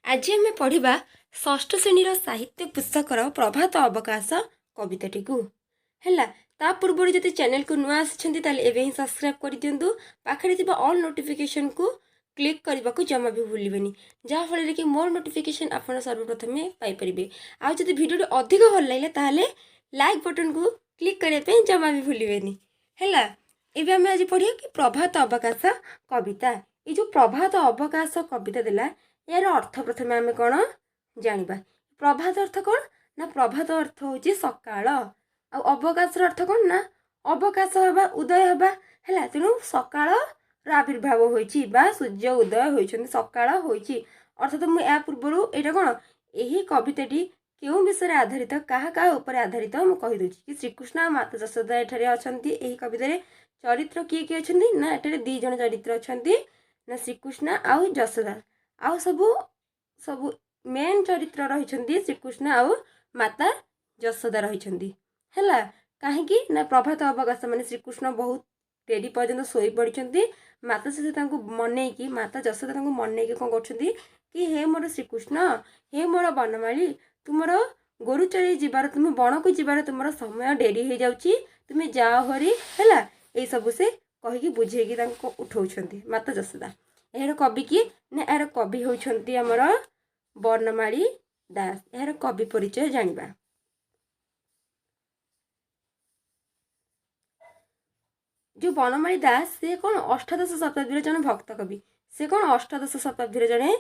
ଆଜି ଆମେ ପଢ଼ିବା ଷଷ୍ଠ ଶ୍ରେଣୀର ସାହିତ୍ୟ ପୁସ୍ତକର ପ୍ରଭାତ ଅବକାଶ କବିତାଟିକୁ। ହେଲା, ତା ପୂର୍ବରୁ ଯଦି ଚ୍ୟାନେଲକୁ ନୂଆ ଆସିଛନ୍ତି, ତାହେଲେ ଏବେ ହିଁ ସବସ୍କ୍ରାଇବ୍ କରିଦିଅନ୍ତୁ। ପାଖରେ ଥିବା ଅଲ୍ ନୋଟିଫିକେସନ୍କୁ କ୍ଲିକ୍ କରିବାକୁ ଜମା ବି ଭୁଲିବେନି, ଯାହାଫଳରେ କି ମୋର ନୋଟିଫିକେସନ୍ ଆପଣ ସର୍ବପ୍ରଥମେ ପାଇପାରିବେ। ଆଉ ଯଦି ଭିଡ଼ିଓଟି ଅଧିକ ଭଲ ଲାଗିଲା, ତାହେଲେ ଲାଇକ୍ ବଟନ୍କୁ କ୍ଲିକ୍ କରିବା ପାଇଁ ଜମା ବି ଭୁଲିବେନି। ହେଲା, ଏବେ ଆମେ ଆଜି ପଢ଼ିବା କି ପ୍ରଭାତ ଅବକାଶ କବିତା। ଏଇ ଯେଉଁ ପ୍ରଭାତ ଅବକାଶ କବିତା ଦେଲା, ଏହାର ଅର୍ଥ ପ୍ରଥମେ ଆମେ କ'ଣ ଜାଣିବା। ପ୍ରଭାତ ଅର୍ଥ କ'ଣ ନା, ପ୍ରଭାତ ଅର୍ଥ ହେଉଛି ସକାଳ। ଆଉ ଅବକାଶର ଅର୍ଥ କ'ଣ ନା, ଅବକାଶ ହେବା, ଉଦୟ ହେବା। ହେଲା, ତେଣୁ ସକାଳର ଆବିର୍ଭାବ ହୋଇଛି ବା ସୂର୍ଯ୍ୟ ଉଦୟ ହୋଇଛନ୍ତି, ସକାଳ ହୋଇଛି। ଅର୍ଥାତ ମୁଁ ଏହା ପୂର୍ବରୁ ଏଇଟା କ'ଣ, ଏହି କବିତାଟି କେଉଁ ବିଷୟରେ ଆଧାରିତ, କାହା କାହା ଉପରେ ଆଧାରିତ, ମୁଁ କହିଦେଉଛି କି ଶ୍ରୀକୃଷ୍ଣ ଆଉ ମାତା ଯଶୋଦା ଏଠାରେ ଅଛନ୍ତି। ଏହି କବିତାରେ ଚରିତ୍ର କିଏ କିଏ ଅଛନ୍ତି ନା, ଏଠାରେ ଦୁଇ ଜଣ ଚରିତ୍ର ଅଛନ୍ତି ନା, ଶ୍ରୀକୃଷ୍ଣ ଆଉ ଯଶୋଦା। ଆଉ ସବୁ ସବୁ ମେନ୍ ଚରିତ୍ର ରହିଛନ୍ତି ଶ୍ରୀକୃଷ୍ଣ ଆଉ ମାତା ଯଶୋଦା ରହିଛନ୍ତି। ହେଲା, କାହିଁକି ନା ପ୍ରଭାତ ଅବକାଶ ମାନେ ଶ୍ରୀକୃଷ୍ଣ ବହୁତ ଡେରି ପର୍ଯ୍ୟନ୍ତ ଶୋଇପଡ଼ିଛନ୍ତି। ମାତା ସହିତ ତାଙ୍କୁ ମନେଇକି, ମାତା ଯଶୋଦା ତାଙ୍କୁ ମନେଇକି କ'ଣ କରୁଛନ୍ତି କି, ହେ ମୋର ଶ୍ରୀକୃଷ୍ଣ, ହେ ମୋର ବନମାଳୀ, ତୁମର ଗୋରୁ ଚରେଇ ଯିବାର, ତୁମେ ବଣକୁ ଯିବାର ତୁମର ସମୟ ଡେରି ହେଇଯାଉଛି, ତୁମେ ଯାଅ ହରି। ହେଲା, ଏଇସବୁ ସେ କହିକି ବୁଝେଇକି ତାଙ୍କୁ ଉଠଉଛନ୍ତି ମାତା ଯଶୋଦା। ଏହାର କବି କିଏ ନା, ଏହାର କବି ହେଉଛନ୍ତି ଆମର ବର୍ଣ୍ଣମାଳୀ ଦାସ। ଏହାର କବି ପରିଚୟ ଜାଣିବା। ଯେଉଁ ବନମାଳୀ ଦାସ, ସେ କ'ଣ ଅଷ୍ଟାଦଶ ଶତାବ୍ଦୀର ଜଣେ ଭକ୍ତ କବି। ସେ କ'ଣ ଅଷ୍ଟାଦଶ ଶତାବ୍ଦୀର ଜଣେ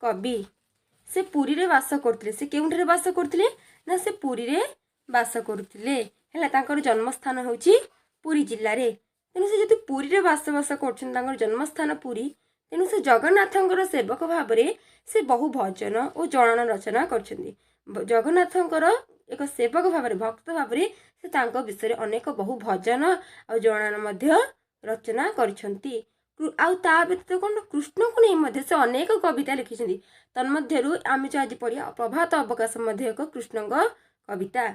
କବି। ସେ ପୁରୀରେ ବାସ କରୁଥିଲେ। ସେ କେଉଁଠାରେ ବାସ କରୁଥିଲେ ନା, ସେ ପୁରୀରେ ବାସ କରୁଥିଲେ। ହେଲା, ତାଙ୍କର ଜନ୍ମସ୍ଥାନ ହେଉଛି ପୁରୀ ଜିଲ୍ଲାରେ। ତେଣୁ ସେ ଯଦି ପୁରୀରେ ବାସ କରୁଛନ୍ତି, ତାଙ୍କର ଜନ୍ମସ୍ଥାନ ପୁରୀ, ତେଣୁ ସେ ଜଗନ୍ନାଥଙ୍କର ସେବକ ଭାବରେ ସେ ବହୁ ଭଜନ ଓ ଜଣାଣ ରଚନା କରିଛନ୍ତି। ଜଗନ୍ନାଥଙ୍କର ଏକ ସେବକ ଭାବରେ, ଭକ୍ତ ଭାବରେ ସେ ତାଙ୍କ ବିଷୟରେ ଅନେକ ବହୁ ଭଜନ ଆଉ ଜଣାଣ ମଧ୍ୟ ରଚନା କରିଛନ୍ତି। ଆଉ ତା ବ୍ୟତୀତ କ'ଣ, କୃଷ୍ଣଙ୍କୁ ନେଇ ମଧ୍ୟ ସେ ଅନେକ କବିତା ଲେଖିଛନ୍ତି। ତନ୍ମଧ୍ୟରୁ ଆମେ ଯେଉଁ ଆଜି ପଢ଼ିବା ପ୍ରଭାତ ଅବକାଶ ମଧ୍ୟ ଏକ କୃଷ୍ଣଙ୍କ କବିତା।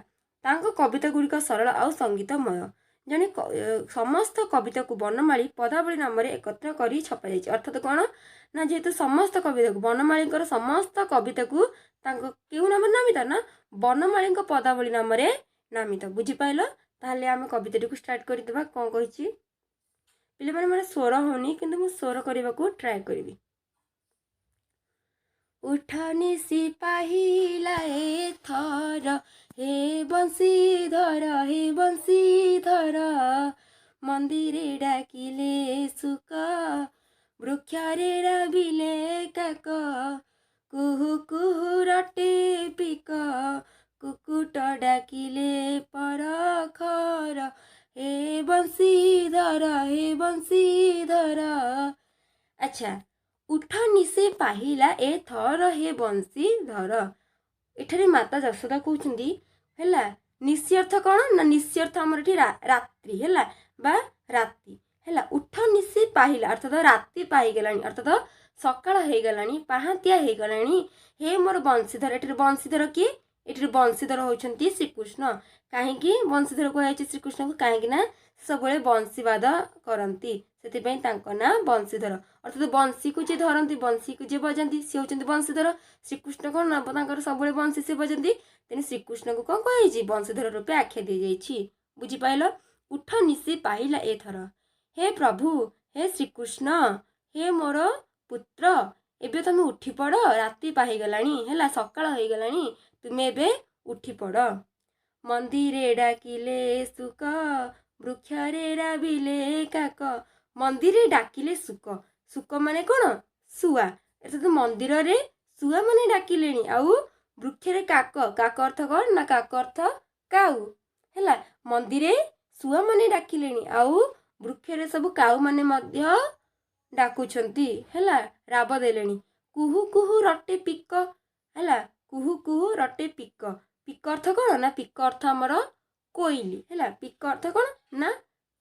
ତାଙ୍କ କବିତା ଗୁଡ଼ିକ ସରଳ ଆଉ ସଙ୍ଗୀତମୟ। ଜଣେ ସମସ୍ତ କବିତାକୁ ବନମାଳୀ ପଦାବଳୀ ନାମରେ ଏକତ୍ର କରି ଛପାଯାଇଛି। ଅର୍ଥାତ କ'ଣ ନା, ଯେହେତୁ ସମସ୍ତ କବିତାକୁ, ବନମାଳୀଙ୍କର ସମସ୍ତ କବିତାକୁ ତାଙ୍କ କେଉଁ ନାମରେ ନାମିତ ନା, ବନମାଳୀଙ୍କ ପଦାବଳୀ ନାମରେ ନାମିତ। ବୁଝିପାରିଲ? ତାହେଲେ ଆମେ କବିତାଟିକୁ ଷ୍ଟାର୍ଟ କରିଦେବା। କ'ଣ କହିଛି ପିଲାମାନେ? ମୋର ସ୍ୱର ହେଉନି, କିନ୍ତୁ ମୁଁ ସ୍ୱର କରିବାକୁ ଟ୍ରାଏ କରିବି। ଉଠ ନିଶି ପାହିଲା ଏଥର, ହେ ବଂଶୀଧର, ହେ ବଂଶୀଧର। ମନ୍ଦିରେ ଡାକିଲେ ଶୁକ, ବୃକ୍ଷରେ ରାବିଲେ କାକ, କୁହୁ କୁହୁ ରଟେ ପିକ, କୁକୁଟ ଡାକିଲେ ପରଖର, ହେ ବଂଶୀଧର, ହେ ବଂଶୀଧର। ଆଚ୍ଛା, ଉଠ ନିଶେ ପାହିଲା ଏ ଥର, ହେ ବଂଶୀଧର। ଏଠାରେ ମାତା ଯଶୋଦା କହୁଛନ୍ତି। ହେଲା, ନିଶି ଅର୍ଥ କ'ଣ ନା, ନିଶି ଅର୍ଥ ଆମର ଏଠି ରାତ୍ରି, ହେଲା, ବା ରାତି। ହେଲା, ଉଠ ନିଶି ପାହିଲା ଅର୍ଥାତ ରାତି ପାହିଗଲାଣି, ଅର୍ଥାତ ସକାଳ ହେଇଗଲାଣି, ପାହାନ୍ତିଆ ହେଇଗଲାଣି। ହେ ମୋର ବଂଶୀଧର। ଏଠାରେ ବଂଶୀଧର କିଏ? ଏଠାରେ ବଂଶୀଧର ହେଉଛନ୍ତି ଶ୍ରୀକୃଷ୍ଣ। କାହିଁକି ବଂଶୀଧର କୁହାଯାଇଛି ଶ୍ରୀକୃଷ୍ଣଙ୍କୁ? କାହିଁକି ନା ସବୁବେଳେ ବଂଶୀବାଦ କରନ୍ତି, ସେଥିପାଇଁ ତାଙ୍କ ନାଁ ବଂଶୀଧର। ଅର୍ଥାତ ବଂଶୀକୁ ଯିଏ ଧରନ୍ତି, ବଂଶୀକୁ ଯିଏ ବଜାନ୍ତି, ସିଏ ହେଉଛନ୍ତି ବଂଶୀଧର। ଶ୍ରୀକୃଷ୍ଣ କ'ଣ ନା, ତାଙ୍କର ସବୁବେଳେ ବଂଶୀ ସେ ବଜାନ୍ତି, ତେଣୁ ଶ୍ରୀକୃଷ୍ଣଙ୍କୁ କ'ଣ କୁହାଯାଇଛି? ବଂଶୀଧର ରୂପେ ଆଖ୍ୟା ଦିଆଯାଇଛି। ବୁଝିପାରିଲ? ଉଠ ନିଶି ପାଇଲା ଏଥର, ହେ ପ୍ରଭୁ, ହେ ଶ୍ରୀକୃଷ୍ଣ, ହେ ମୋର ପୁତ୍ର, ଏବେ ତମେ ଉଠି ପଡ଼, ରାତି ପାହିଗଲାଣି। ହେଲା, ସକାଳ ହେଇଗଲାଣି, ତୁମେ ଏବେ ଉଠି ପଡ଼। ମନ୍ଦିରେ ଡାକିଲେ ଶୁକ, ବୃକ୍ଷରେ ରାବିଲେ କାକ। ମନ୍ଦିରେ ଡାକିଲେ ଶୁକ। ଶୁକ ମାନେ କ'ଣ? ଶୁଆ। ଅର୍ଥାତ ମନ୍ଦିରରେ ଶୁଆ ମାନେ ଡାକିଲେଣି, ଆଉ ବୃକ୍ଷରେ କାକ। କାକ ଅର୍ଥ କ'ଣ ନା, କାକ ଅର୍ଥ କାଉ। ହେଲା, ମନ୍ଦିରେ ଶୁଆ ମାନେ ଡାକିଲେଣି ଆଉ ବୃକ୍ଷରେ ସବୁ କାଉମାନେ ମଧ୍ୟ ଡାକୁଛନ୍ତି। ହେଲା, ରାବ ଦେଲେଣି। କୁହୁ କୁହୁ ରଟେ ପିକ। ହେଲା, କୁହୁ କୁହୁ ରଟେ ପିକ। ପିକ ଅର୍ଥ କ'ଣ ନା, ପିକ ଅର୍ଥ ଆମର କୋଇଲି। ହେଲା, ପିକ ଅର୍ଥ କ'ଣ ନା,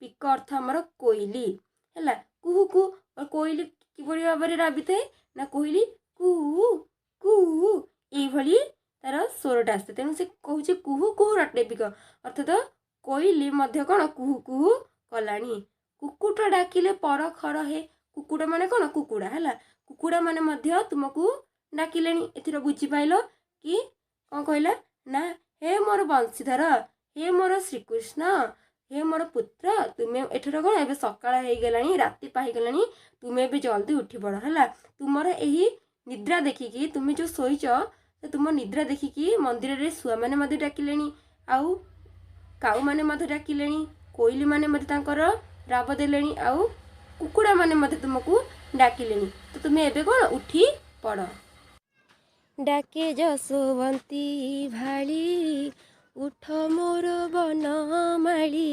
ପିକ ଅର୍ଥ ଆମର କୋଇଲି। ହେଲା, କୁହୁ କୁହୁ, କୋଇଲି କିଭଳି ଭାବରେ ରାବିଥାଏ ନା, କୋଇଲି କୁହୁ କୁହୁ ଏଇଭଳି ତାର ସ୍ୱରଟା ଆସେ। ତେଣୁ ସେ କହୁଛି କୁହୁ କୁହୁ ରଟେ ପିକ, ଅର୍ଥାତ କୋଇଲି ମଧ୍ୟ କ'ଣ କୁହୁ କୁହୁ କଲାଣି। କୁକୁଟ ଡାକିଲେ ପର ଖର ହେ। କୁକୁଟ ମାନେ କ'ଣ? କୁକୁଡ଼ା। ହେଲା, କୁକୁଡ଼ା ମାନେ ମଧ୍ୟ ତୁମକୁ ଡାକିଲେଣି। ଏଥିର ବୁଝିପାଇଲ କି କ'ଣ କହିଲା ନା, ହେ ମୋର ବଂଶୀଧର, ହେ ମୋର ଶ୍ରୀକୃଷ୍ଣ, ହେ ମୋର ପୁତ୍ର, ତୁମେ ଏଠାର କ'ଣ ଏବେ ସକାଳ ହେଇଗଲାଣି, ରାତି ପାହିଗଲାଣି, ତୁମେ ଏବେ ଜଲ୍ଦି ଉଠି ପଡ଼। ହେଲା, ତୁମର ଏହି ନିଦ୍ରା ଦେଖିକି, ତୁମେ ଯେଉଁ ଶୋଇଛ, ତୁମ ନିଦ୍ରା ଦେଖିକି ମନ୍ଦିରରେ ଶୁଆମାନେ ମଧ୍ୟ ଡାକିଲେଣି, ଆଉ କାଉମାନେ ମଧ୍ୟ ଡାକିଲେଣି, କୋଇଲିମାନେ ମଧ୍ୟ ତାଙ୍କର ରାବ ଦେଲେଣି, ଆଉ କୁକୁଡ଼ାମାନେ ମଧ୍ୟ ତୁମକୁ ଡାକିଲେଣି। ତ ତୁମେ ଏବେ କ'ଣ ଉଠି ପଡ଼। ଡାକେ ଯଶୋବନ୍ତୀ ଭାଳି, ଉଠ ମୋର ବନମାଳୀ,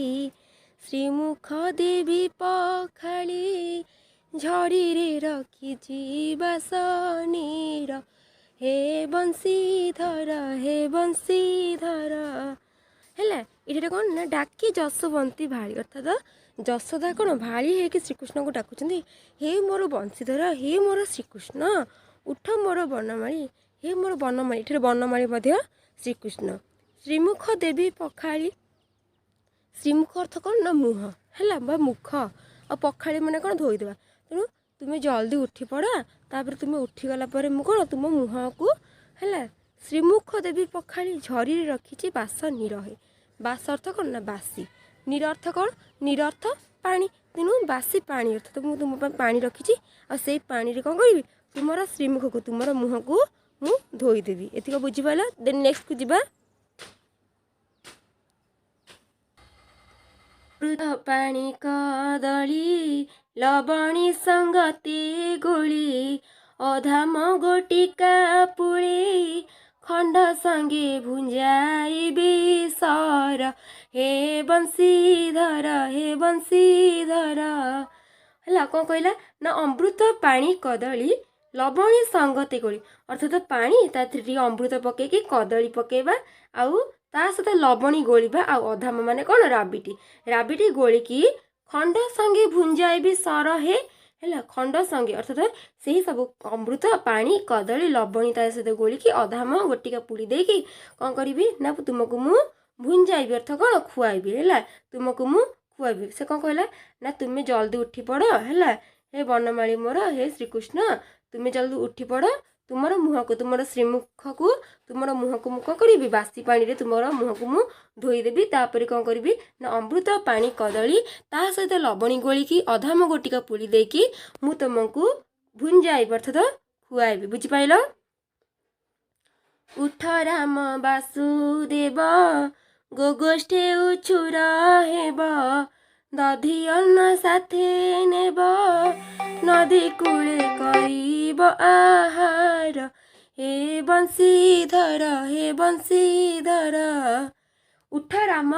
ଶ୍ରୀମୁଖ ଦେବୀ ପଖାଳି, ଝରିରେ ରଖିଛି ବାସନୀର, ହେ ବଂଶୀଧର, ହେ ବଂଶୀଧର। ହେଲା, ଏଠାରେ କ'ଣ ନା ଡାକି ଯଶୋବନ୍ତୀ ଭାଳି, ଅର୍ଥାତ ଯଶୋଦା କ'ଣ ଭାଳି ହେଇକି ଶ୍ରୀକୃଷ୍ଣଙ୍କୁ ଡାକୁଛନ୍ତି, ହେ ମୋର ବଂଶୀଧର, ହେ ମୋର ଶ୍ରୀକୃଷ୍ଣ, ଉଠ ମୋର ବନମାଳୀ, ହେ ମୋର ବନମାଳୀ। ଏଠାରେ ବନମାଳୀ ମଧ୍ୟ ଶ୍ରୀକୃଷ୍ଣ। ଶ୍ରୀମୁଖ ଦେବୀ ପଖାଳି, ଶ୍ରୀମୁଖ ଅର୍ଥ କ'ଣ ନା ମୁହଁ, ହେଲା, ବା ମୁଖ, ଆଉ ପଖାଳି ମାନେ କ'ଣ ଧୋଇଦେବା। ତେଣୁ ତୁମେ ଜଲ୍ଦି ଉଠି ପଡ଼, ତାପରେ ତୁମେ ଉଠିଗଲା ପରେ ମୁଁ କ'ଣ ତୁମ ମୁହଁକୁ, ହେଲା, ଶ୍ରୀମୁଖ ଦେବୀ ପଖାଳି ଝରିରେ ରଖିଛି ବାସ ନିରହେ। ବାସ ଅର୍ଥ କ'ଣ ନା ବାସି, ନିର ଅର୍ଥ କ'ଣ? ନିର ଅର୍ଥ ପାଣି। ତେଣୁ ବାସି ପାଣି ଅର୍ଥାତ ମୁଁ ତୁମ ପାଇଁ ପାଣି ରଖିଛି, ଆଉ ସେଇ ପାଣିରେ କ'ଣ କରିବି? ତୁମର ଶ୍ରୀମୁଖକୁ, ତୁମର ମୁହଁକୁ ମୁଁ ଧୋଇଦେବି। ଏତିକ ବୁଝିପାରିଲ? ଦେନ୍ ନେକ୍ସଟକୁ ଯିବା। ପାଣି କଦଳୀ ଲବଣୀ ସଙ୍ଗତି ଗୋଳି, ଅଧାମ ଗୋଟିକା ପୁଳି, ଖଣ୍ଡ ସଙ୍ଗେ ଭୁଞ୍ଜାଇବି ସର, ହେ ବଂଶୀଧର, ହେ ବଂଶୀଧର। ହେଲା, କ'ଣ କହିଲା ନା ଅମୃତ ପାଣି କଦଳୀ ଲବଣୀ ସଙ୍ଗତେ ଗୋଳି, ଅର୍ଥାତ ପାଣି ତା ଦେହରେ ଟିକେ ଅମୃତ ପକେଇକି କଦଳୀ ପକେଇବା, ଆଉ ତା ସହିତ ଲବଣୀ ଗୋଳିବା, ଆଉ ଅଧାମ ମାନେ କ'ଣ? ରାବିଟି, ରାବିଟି ଗୋଳିକି ଖଣ୍ଡ ସଙ୍ଗେ ଭୁଞ୍ଜାଇବି ସର ହେ। ହେଲା, ଖଣ୍ଡ ସଙ୍ଗେ ଅର୍ଥାତ ସେହି ସବୁ ଅମୃତ ପାଣି କଦଳୀ ଲବଣୀ ତା ସହିତ ଗୋଳିକି ଅଧାମ ଗୋଟିକା ପୁଡ଼ି ଦେଇକି କ'ଣ କରିବି ନା ତୁମକୁ ମୁଁ ଭୁଞ୍ଜାଇବି, ଅର୍ଥ କ'ଣ? ଖୁଆଇବି। ହେଲା, ତୁମକୁ ମୁଁ ଖୁଆଇବି। ସେ କ'ଣ କହିଲା ନା ତୁମେ ଜଲ୍ଦି ଉଠି ପଡ଼। ହେଲା, ହେ ବନମାଳୀ ମୋର, ହେ ଶ୍ରୀକୃଷ୍ଣ, ତୁମେ ଜଲ୍ଦି ଉଠି ପଡ଼, ତୁମର ମୁହଁକୁ, ତୁମର ଶ୍ରୀମୁଖକୁ, ତୁମର ମୁହଁକୁ ମୁଁ କ'ଣ କରିବି? ବାସି ପାଣିରେ ତୁମର ମୁହଁକୁ ମୁଁ ଧୋଇଦେବି। ତାପରେ କ'ଣ କରିବି ନା ଅମୃତ ପାଣି କଦଳୀ ତା ସହିତ ଲବଣୀ ଗୋଳିକି ଅଧାମ ଗୋଟିକା ପୁଳି ଦେଇକି ମୁଁ ତୁମକୁ ଭୁଞ୍ଜାଇବି, ଅର୍ଥାତ ଖୁଆଇବି। ବୁଝିପାରିଲ? ଉଠ ରାମ ବାସୁଦେବ, ଗୋଗୋଷ୍ଠେ ଉଛୁର ହେବ, ଦଧି ଅନ୍ନ ସାଥେ ନେବ, ନଦୀ କୂଳେ କରିବ ଆହାର, ହେ ବଂଶୀଧର, ହେ ବଂଶୀଧର। ଉଠ ରାମ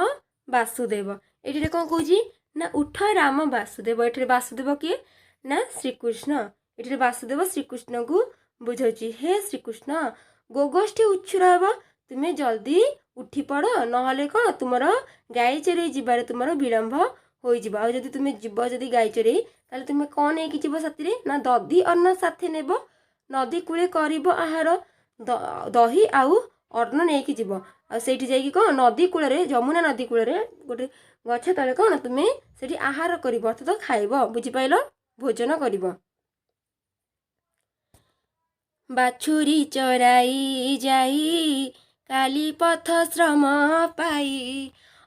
ବାସୁଦେବ, ଏଠିରେ କ'ଣ କହୁଛି ନା ଉଠ ରାମ ବାସୁଦେବ। ଏଠାରେ ବାସୁଦେବ କିଏ ନା ଶ୍ରୀକୃଷ୍ଣ। ଏଠାରେ ବାସୁଦେବ ଶ୍ରୀକୃଷ୍ଣଙ୍କୁ ବୁଝାଉଛି, ହେ ଶ୍ରୀକୃଷ୍ଣ, ଗୋଗୋଷ୍ଠୀ ଉଛୁର ହେବ, ତୁମେ ଜଲ୍ଦି ଉଠି ପଡ଼, ନହେଲେ କ'ଣ ତୁମର ଗାଈ ଚରେଇ ଯିବାରେ ତୁମର ବିଳମ୍ବ ହୋଇଯିବ। ଆଉ ଯଦି ତୁମେ ଯିବ ଯଦି ଗାଈ ଚରେଇ, ତାହେଲେ ତୁମେ କ'ଣ ନେଇକି ଯିବ ସାଥିରେ? ନା ଦଧି ଅନ୍ନ ସାଥେ ନେବ, ନଦୀ କୂଳେ କରିବ ଆହାର। ଦହି ଆଉ ଅନ୍ନ ନେଇକି ଯିବ, ଆଉ ସେଇଠି ଯାଇକି କ'ଣ ନଦୀ କୂଳରେ, ଯମୁନା ନଦୀ କୂଳରେ ଗୋଟେ ଗଛ ତଳେ କ'ଣ ତୁମେ ସେଠି ଆହାର କରିବ, ଅର୍ଥାତ ଖାଇବ। ବୁଝିପାରିଲ? ଭୋଜନ କରିବ। ବାଛୁରୀ ଚରାଇ ଯାଇ କାଲି ପଥ ଶ୍ରମ ପାଇ,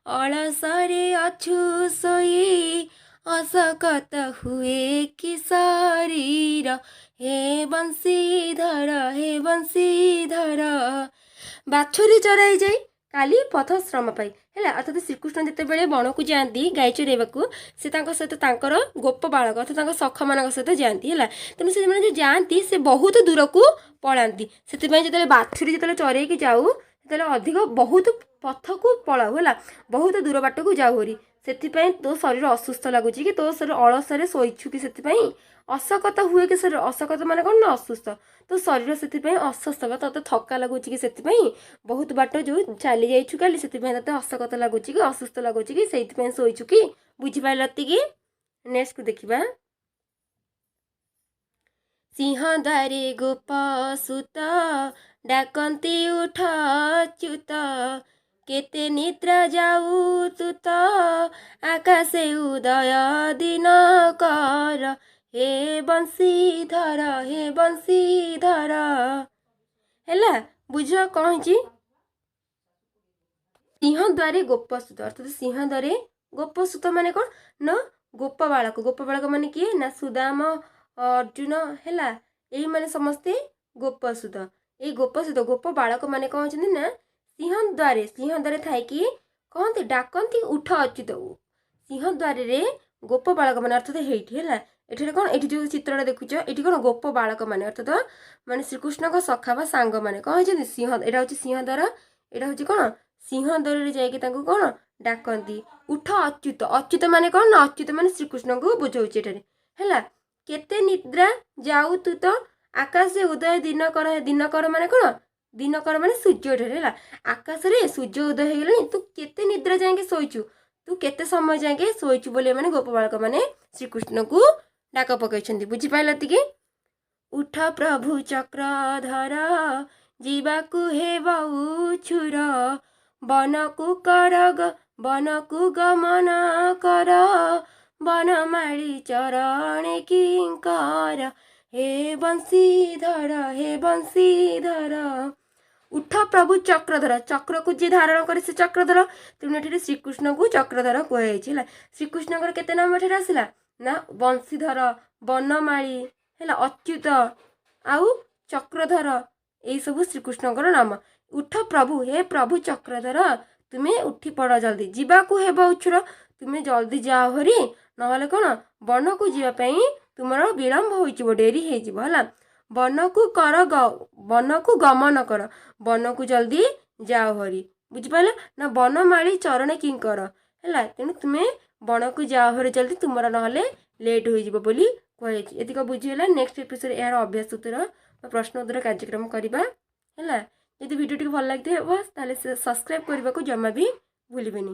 ଅଳସରେ ଅଛୁ ଶୋଇ, ଅଶକତ ହୁଏ କି ଶରୀର, ହେ ବଂଶୀଧର, ହେ ବଂଶୀଧର। ବାଛୁରୀ ଚରାଇ ଯାଇ କାଲି ପଥ ଶ୍ରମ ପାଇ। ହେଲା, ଅର୍ଥାତ ଶ୍ରୀକୃଷ୍ଣ ଯେତେବେଳେ ବଣକୁ ଯାଆନ୍ତି ଗାଈ ଚରାଇବାକୁ, ସେ ତାଙ୍କ ସହିତ ତାଙ୍କର ଗୋପ ବାଳକ ଅର୍ଥାତ ତାଙ୍କ ସଖମାନଙ୍କ ସହିତ ଯାଆନ୍ତି। ହେଲା, ତେଣୁ ସେମାନେ ଯେଉଁ ଯାଆନ୍ତି ସେ ବହୁତ ଦୂରକୁ ପଳାନ୍ତି। ସେଥିପାଇଁ ଯେତେବେଳେ ବାଛୁରୀ ଯେତେବେଳେ ଚରେଇକି ଯାଉ, ସେତେବେଳେ ଅଧିକ ବହୁତ ପଥକୁ ପଳାଉ, ହେଲା, ବହୁତ ଦୂର ବାଟକୁ ଯାଉ ହେରି। ସେଥିପାଇଁ ତୋ ଶରୀର ଅସୁସ୍ଥ ଲାଗୁଛି କି? ତୋ ଶରୀର ଅଳସରେ ଶୋଇଛୁ କି ସେଥିପାଇଁ? ଅଶକତ ହୁଏ କି ଶରୀର? ଅଶକତ ମାନେ କ'ଣ ନା ଅସୁସ୍ଥ। ତୋ ଶରୀର ସେଥିପାଇଁ ଅସୁସ୍ଥ ବା ତୋତେ ଥକା ଲାଗୁଛି କି ସେଥିପାଇଁ? ବହୁତ ବାଟ ଯେଉଁ ଚାଲି ଯାଇଛୁ କାଲି, ସେଥିପାଇଁ ତୋତେ ଅଶକତ ଲାଗୁଛି କି, ଅସୁସ୍ଥ ଲାଗୁଛି କି, ସେଇଥିପାଇଁ ଶୋଇଛୁ କି? ବୁଝିପାରିଲ ଏତିକି? ନେକ୍ସଟକୁ ଦେଖିବା। ସିଂହଦ୍ୱାରେ ଗୋପ ସୁତ ଡାକନ୍ତି, ଉଠ ଚ୍ୟୁତ, କେତେ ନିଦ୍ରା ଯାଉ ତୁତ, ଆକାଶେ ଉଦୟ ଦିନ କର, ହେ ବଂଶୀଧର, ହେ ବଂଶୀଧର। ହେଲା, ବୁଝ କ'ଣ ହେଇଛି? ସିଂହଦ୍ୱାରେ ଗୋପସୁତ, ଅର୍ଥାତ ସିଂହଦ୍ୱାରେ ଗୋପସୁତ ମାନେ କ'ଣ ନା ଗୋପ ବାଳକ। ଗୋପ ବାଳକ ମାନେ କିଏ ନା ସୁଦାମ, ଅର୍ଜୁନ, ହେଲା, ଏଇମାନେ ସମସ୍ତେ ଗୋପସୁତ। ଏଇ ଗୋପସୁତ, ଗୋପ ବାଳକ ମାନେ କ'ଣ ଅଛନ୍ତି ନା ସିଂହଦ୍ୱାରେ, ସିଂହଦ୍ୱାରେ ଥାଇକି କହନ୍ତି, ଡାକନ୍ତି ଉଠ ଅଚ୍ୟୁତ। ସିଂହଦ୍ୱାରରେ ଗୋପ ବାଳକ ମାନେ, ଅର୍ଥାତ ହେଇଠି, ହେଲା, ଏଠାରେ କ'ଣ, ଏଠି ଯେଉଁ ଚିତ୍ରଟା ଦେଖୁଛ, ଏଠି କ'ଣ ଗୋପ ବାଳକ ମାନେ, ଅର୍ଥାତ ମାନେ ଶ୍ରୀକୃଷ୍ଣଙ୍କ ସଖା ବା ସାଙ୍ଗମାନେ କ'ଣ ହେଇଛନ୍ତି? ସିଂହ, ଏଇଟା ହେଉଛି ସିଂହଦ୍ୱାର, ଏଇଟା ହେଉଛି କ'ଣ ସିଂହଦ୍ୱାରରେ ଯାଇକି ତାଙ୍କୁ କ'ଣ ଡାକନ୍ତି, ଉଠ ଅଚ୍ୟୁତ। ଅଚ୍ୟୁତ ମାନେ କ'ଣ ନା ଅଚ୍ୟୁତ ମାନେ ଶ୍ରୀକୃଷ୍ଣଙ୍କୁ ବୁଝଉଛି ଏଠାରେ। ହେଲା, କେତେ ନିଦ୍ରା ଯାଉ ତୁ ତ ଆକାଶେ ଉଦୟ ଦିନକର। ଦିନକର ମାନେ କ'ଣ? ଦିନକର ମାନେ ସୂର୍ଯ୍ୟ ଏଠାରେ। ହେଲା, ଆକାଶରେ ସୂର୍ଯ୍ୟ ଉଦୟ ହେଇଗଲାଣି, ତୁ କେତେ ନିଦ୍ରା ଯାଇକି ଶୋଇଛୁ, ତୁ କେତେ ସମୟ ଯାଇକି ଶୋଇଛୁ ବୋଲି ଏମାନେ ଗୋପ ବାଳକ ମାନେ ଶ୍ରୀକୃଷ୍ଣଙ୍କୁ ଡାକ ପକାଇଛନ୍ତି। ବୁଝିପାରିଲ ଏତିକି? ଉଠ ପ୍ରଭୁ ଚକ୍ରଧର, ଯିବାକୁ ହେବ ଉଛୁର, ବନକୁ କର, ବନକୁ ଗମନ କର, ବନମାଳୀ ଚରଣେ କିଙ୍କର, ହେ ବଂଶୀଧର, ହେ ବଂଶୀଧର। ଉଠ ପ୍ରଭୁ ଚକ୍ରଧର, ଚକ୍ରକୁ ଯିଏ ଧାରଣ କରେ ସେ ଚକ୍ରଧର। ତେଣୁ ଏଠାରେ ଶ୍ରୀକୃଷ୍ଣଙ୍କୁ ଚକ୍ରଧର କୁହାଯାଇଛି। ହେଲା, ଶ୍ରୀକୃଷ୍ଣଙ୍କର କେତେ ନାମ ଏଠାରେ ଆସିଲା ନା ବଂଶୀଧର, ବନମାଳୀ, ହେଲା, ଅଚ୍ୟୁତ ଆଉ ଚକ୍ରଧର, ଏଇସବୁ ଶ୍ରୀକୃଷ୍ଣଙ୍କର ନାମ। ଉଠ ପ୍ରଭୁ, ହେ ପ୍ରଭୁ ଚକ୍ରଧର, ତୁମେ ଉଠି ପଡ଼ ଜଲ୍ଦି, ଯିବାକୁ ହେବ ଉଛୁର, ତୁମେ ଜଲ୍ଦି ଯାଅ ହରି, ନହେଲେ କ'ଣ ବନକୁ ଯିବା ପାଇଁ ତୁମର ବିଳମ୍ବ ହୋଇଯିବ, ଡେରି ହେଇଯିବ। ହେଲା, ବନକୁ କର, ବନକୁ ଗମନ କର, ବନକୁ ଜଲ୍ଦି ଯାଅ ହରି। ବୁଝିପାରିଲ ନା? ବନମାଳୀ ଚରଣେ କିଙ୍କର। ହେଲା, ତେଣୁ ତୁମେ ବଣକୁ ଯାଅ ହରି ଜଲ୍ଦି, ତୁମର ନହେଲେ ଲେଟ୍ ହୋଇଯିବ ବୋଲି କୁହାଯାଇଛି। ଏତିକ ବୁଝିହେଲା? ନେକ୍ସଟ ଏପିସୋଡ଼ ଏହାର ଅଭ୍ୟାସ ଉତ୍ତର ବା ପ୍ରଶ୍ନ ଉତ୍ତର କାର୍ଯ୍ୟକ୍ରମ କରିବା। ହେଲା, ଯଦି ଭିଡ଼ିଓଟିକୁ ଭଲ ଲାଗିଥିବ ତାହେଲେ ସବସ୍କ୍ରାଇବ୍ କରିବାକୁ ଜମା ବି ଭୁଲିବେନି।